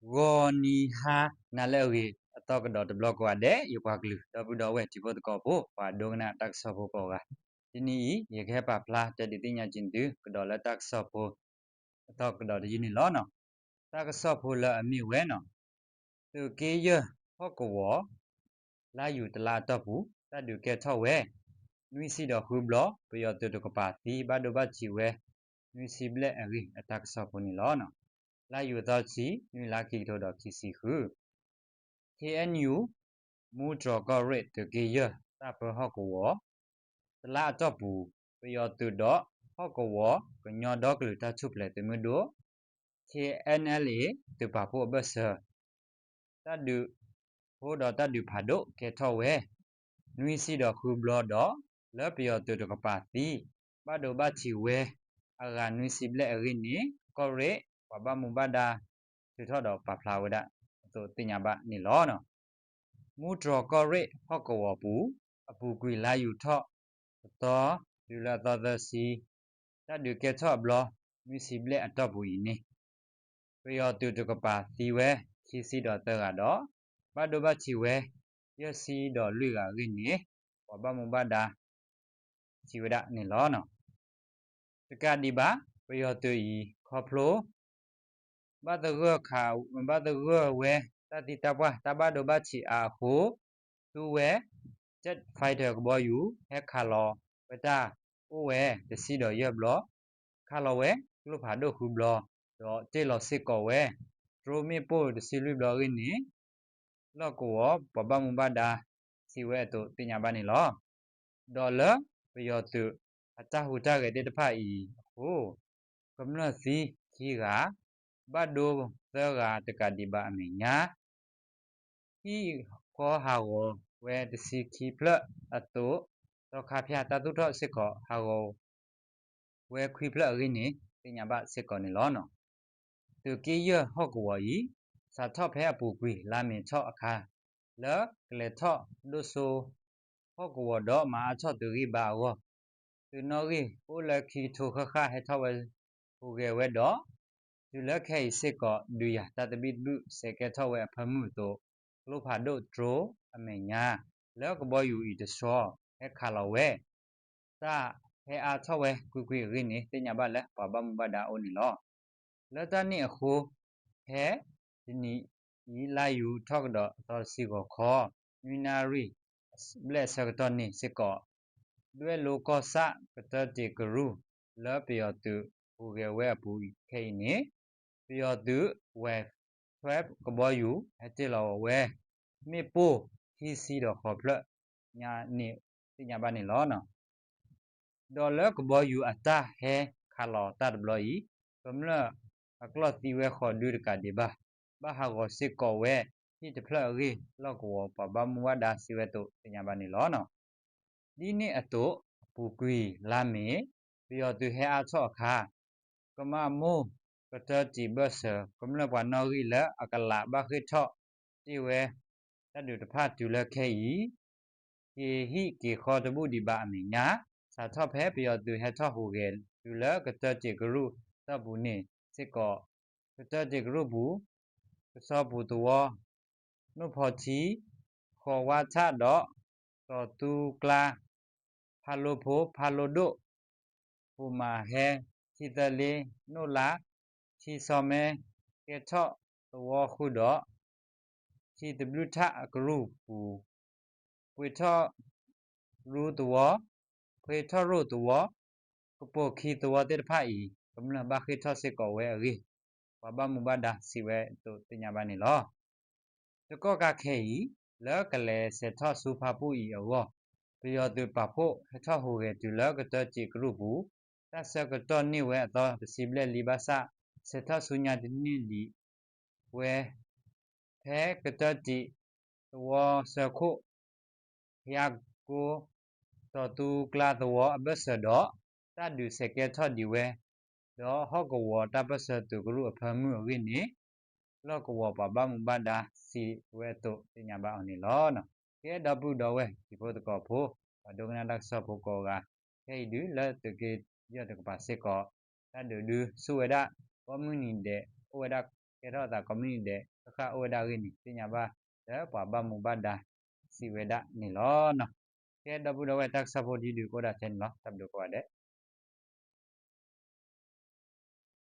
ဂီၤနံၤဟါနၤလၢအဂ့ၤ အသီကဒီးတဘျီကိးဂၤဒဲး ယပှၤကလုာ် ဒီပုၢ်ဒီဝဲၢ်တံၤဖိသကိးဖိ ပှၤဒိကနၣ်တၢ်ကစီၣ်ဖိကိးဂၤ, တနံၤအံၤ ယကဟဲပာ်ဖျါတဲဒုးသ့ၣ်ညါက့ၤသု ကဒီးလၢတၢ်ကစီၣ်ဖိ အသီကဒီးတယုၢ်န့ၣ်လီၤ. တၢ်ကစီၣ်ဖိလၢအမ့ၢ်ဝဲန့ၣ် သုးက့ယဲၢ်ဟီၣ်ကဝီၤ လါယူၤတလါအတီၢ်ပူၤ တၢ်ဒုးကဲထီၣ်ဝဲ နွံဆံဒီးဃုဘျီ ပယီၤသုးတကပၤသံ ဘၣ်ဒိဘၣ်ထံးဝဲ နွံဆံဘျဲၣ်အဂ့ၢ် အတၢ်ကစီၣ်ဖိန့ၣ်လီၤ. လါယူၤအသီတဆံ နွံလါခံကထိဒီးခံဆံဃု ခ့ၣ်အဲၣ်ယူၣ် မူတြီၢ်ကီၢ်ရ့ၣ်သုးက့ယဲၢ် တၢ်ပၢဟီၣ်ကဝီၤ တလါအတီၢ်ပူၤ ပယီၤသုးဒီးဟီၣ်ကဝီၤ ကညီဒီကလုာ်တၢ်ထူၣ်ဖျဲးသုးမုၢ်ဒိၣ် ခ့ၣ်အဲၣ်အဲၣ်လ်အ့ သုးပာ်ဖှိၣ်အဘၢၣ်စၢၤ တၢ်ဒုးဖိဒီးတၢ်ဒုးဖးဒိၣ်ကဲထီၣ်ဝဲ နွံဆံဒီးဃုဘျီဒီး လၢပယီၤသုးတကပၤသံ ဘၣ်ဒိဘၣ်ထံးဝဲ အဂၤနွံဆံဘျဲၣ်အဂ့ၢ်န့ၣ် ကီၢ်ရ့ၣ် ပှၤဘၣ်မူဘၣ်ဒါ ထုးထီၣ်ဒီးပာ်ဖျါဝဲဒၣ်အသိးသ့ၣ်ညါဘၣ်န့ၣ်လီၤ. မူတြီၢ်ကီၢ်ရ့ၣ်ဟီၣ်ကဝီၤပူၤ အပူၤကွံာ်လါယူၤထီၣ်တသီ တုၤလၢအသီသၢဆံ တၢ်ဒုးကဲထီၣ်အဘျီ နွံဆံဘျဲၣ်အတီၢ်ပူၤအံၤန့ၣ် ပယီၤသုးတကပၤသံဝဲ ခံဆံဒီးသၢဂၤဒီး ဘၣ်ဒိဘၣ်ထံးဝဲ ယဲၢ်ဆံဒီးလွံၢ်ဂၤအဂ့ၢ်န့ၣ် ပှၤဘၣ်မူဘၣ်ဒါ ထံးဝဲဒၣ်န့ၣ်လီၤ. တကးဒံးဘၣ် ပယီၤသုးအံၤ ခီဖျိ ဘၣ်သဂၢၢ်ခး ဘၣ်သဂၢၢ်ဝဲ တၢ်သံတၢ်ပှၢ် တၢ်ဘၣ်ဒိဘၣ်ထံးအါအဃိ သူဝဲ Jet Fighter ကဘီယူၤ ဟဲခးလီၤဝဲတၢ်အိၣ်ဝဲတဆံဒီးယဲၢ်ဘျီ, ခးလီၤဝဲကျိဖးဒိၣ်ဃုဘျီ, ဒီးတ့ၢ်လီၤစ့ၢ်ကီးဝဲ drone မ့ၣ်ပိၢ်တဆံလွံၢ်ဘျီအဂ့ၢ်န့ၣ် လီၢ်ကဝီၤပှၤဘၣ်မူဘၣ်ဒါ ထံးဝဲအသိးသ့ၣ်ညါဘၣ်န့ၣ်လီၤ. ဒီးလၢပယီၤသုးအတၢ်ဟူးတၢ်ဂဲၤသ့ၣ်တဖၣ်အံၤအဃိ ကမျၢၢ်သံခံဂၤ, ဘၣ်ဒိသၢဂၤတကးဒံးဘၣ်အမဲာ်ညါ ဟံၣ်ဃီဟးဂီၤဝဲတဆံခံဖျၢၣ်အသိး, သီခါဖၠၣ်တၢ်သူၣ်ထီၣ်စ့ၢ်ကီးဟးဂီၤ ဝဲခွံဖျၢၣ်အဂ့ၢ်န့ၣ် သ့ၣ်ညါဘၣ်စ့ၢ်ကီးန့ၣ်လီၤ. သုးက့ယဲၢ်ဟီၣ်ကဝီၤအံၤ စးထီၣ်ဖဲအပူၤကွံာ်လါမ့ၤထီၣ်အခါ လၢကလဲၤထီၣ်ဒိၣ်စိ ဟီၣ်ကဝီၤဒီးမၤအါထီၣ်သုးဂံၢ်ဘါအဂီၢ်, သုးနီၣ်ဂံၢ်အိၣ်လၢခံကထိဃၣ်ဃၣ်ဟဲထီၣ်ဝဲဟူးဂဲၤဝဲဒီး တုၤလၢခဲအံၤစ့ၢ်ကီး ဒုးယၤတၢ်သဘံၣ်သဘုၣ်စဲးကဲထီၣ်ဝဲအဖၢမုၢ်အသိး, ကျိဖးဒိၣ် drone အမဲာ်ညါ လၢကဘီယူၤအံၤတဆီ ဟဲခးလီၤဝဲ တၢ်ဟဲအါထီၣ်ဝဲကွ့ၢ်ကွ့ၢ်အဂ့ၢ်န့ၣ် သ့ၣ်ညါဘၣ်လၢပှၤဘၣ်မူဘၣ်ဒါအအိၣ်န့ၣ်လီၤ. လၢတၢ်န့ၣ်အဃိ ဖဲတနံၤအံၤ လါယူၤထီၣ်ကဒီးအသီတဆံဂီၤခီ နွံနၣ်ရံၣ်ဘျဲၣ်အဆၢကတီၢ်န့ၣ်စ့ၢ်ကီး ဒွဲၣ်လိကီၢ်ဆၣ်ကတၢတံးကရူၢ် လၢပယီၤသုးဟူးဂဲၤဝဲအပူၤခဲအံၤန့ၣ် ပယီၤသုး ဝဲ ထွဲကဘီယူၤ ဟဲတ့ၢ်လီၤဝဲ မ့ၣ်ပိၢ်ခံဆံဒီးဃိးဖျၢၣ်ညါန့ၣ် သ့ၣ်ညါဘၣ်န့ၣ်လီၤ. ဒီးလၢကဘီယူၤအတၢ်ဟဲခးလီၤတၢ်တဘျီအံၤ ကမျၢၢ်အကျီၢ်သံဝဲဃိးဒုတကးဒံးဘၣ်, ဘၣ်ဟးဂီၤစ့ၢ်ကီးဝဲဟံၣ်တဖျၢၣ်အဂ့ၢ် လီၢ်ကဝီၤပှၤဘၣ်မူဘၣ်ဒါစံးဝဲအသိးသ့ၣ်ညါဘၣ်န့ၣ်လီၤ. ဒ်န့ၣ်အသိး အပူၤကွံာ်လါမ့ၤ ပယီၤသုးဟဲအါထီၣ်အခါ ကမၣ်မိၢ်ကတၢတံးဘၢၣ်စၢၤ ကမျၢၢ်ပှၤနီၣ်ဂံၢ်လၢအကလးဘၣ်ဃ့ၢ်ထီၣ်တ့ၢ်ဝဲ တၢ်ဒုးတဖၣ်တုၤလၢခဲအံၤ က့ၤဟံၣ်က့ၤဃီတဘူၣ်ဒံးဘၣ်အမဲာ်ညါ, စးထီၣ်ဖဲပယီၤသုးဟဲထီၣ်ဟူးဂဲၤတုၤလၢကတၢတံးကရူၢ်တီၢ်ပူၤန့ၣ်စ့ၢ်ကီး ကတၢတံးကရူၢ်ပူၤ ကဆီပူၤသဝီ နိၣ်ဖီထံ ဃီၤဝါထၣ်ဒီး တီၤသူကျါ ဖးလိဖိ ဖးလိဒိၣ် ပူၤမၤဟဲ ထံသၢလ့ နိၣ်လါ ထံဆီမဲ ကဲထီၣ်သဝီဃုာ်ဒီး ထံသဘျုးထၣ်အကရူၢ်ပူၤ ပှ့ၤထီၣ်ရူသဝီ ပှ့ၤထီၣ်ရိၣ်သဝီ ကပိာ်ခံသဝီသ့ၣ်တဖၣ်အံၤ ကမျၢၢ်ဘၣ်ဃ့ၢ်ထီၣ်စ့ၢ်ကီးဝဲအဂ့ၢ် ပှၤဘၣ်မူဘၣ်ဒါစံးဝဲအသိးသ့ၣ်ညါဘၣ်န့ၣ်လီၤ. တကီၢ်ခါခဲအံၤ လၢကလဲၤဆဲးထီၣ်ဆူဖၣ်ပူၣ်အံၤအဂီၢ် ပယီၤသုးပာ်ဖှိၣ်ဟဲထီၣ်ဟူးဂဲၤတုၤလၢကတၢတံးကရူၢ်ပူၤ တၢ်ဆၢကတီၢ်န့ၢ်ဝဲအသီတဆံဘျဲၣ်လံဘၣ်ဆၣ် ဆဲးထီၣ်ဆူညါတန့ၢ်ဒံးဝဲ ဖဲကတၢတံးသဝီဆၢခိၣ် ဖယါကိ တီၤသူကျါသဝီအဘၢၣ်စၢၤဒီး တၢ်ဒုးဆဲးကဲထီၣ်ဒံးဝဲ ဒီးဟီၣ်ကဝီၤတၢ်ပၢၢ်ဆၢသုးကရူၢ်အဖၢမုၢ်အဂ့ၢ်န့ၣ် လီၢ်ကဝီၤပှၤဘၣ်မူဘၣ်ဒါစံးဝဲအသိးသ့ၣ်ညါဘၣ်အီၤန့ၣ်လီၤ. ကဲဒီပုၢ်ဒီဝဲၢ်တံၤဖိသကိးဖိ ပှၤဒိကနၣ်တၢ်ကစီၣ်ဖိကိးဂၤ ခဲအံၤဒုးလၢသုးက့ယဲၢ်တကပၤစ့ၢ်ကီး တၢ်ဒုးဒုးဆူၣ်ဝဲဒၣ် ကိးမုၢ်နံၤဒဲးအိၣ်ဝဲဒၣ် ကဲထီၣ်အသးကိးမုၢ်နံၤဒဲး ဃၣ်ဃၣ်အိၣ်ဝဲဒၣ်အဂ့ၢ်န့ၣ် သ့ၣ်ညါဘၣ်လၢပှၤဘၣ်မူဘၣ်ဒါစံးဝဲဒၣ်န့ၣ်လီၤ. ကဲ ဒီပုၢ်ဒီဝဲၢ် တၢ်ကစီၣ်ဖိဒ်ဒုးကအိၣ်ဒၣ်ထဲန့ၣ်လီၤ. တၢ်ဘျုးကိးဂၤဒဲး.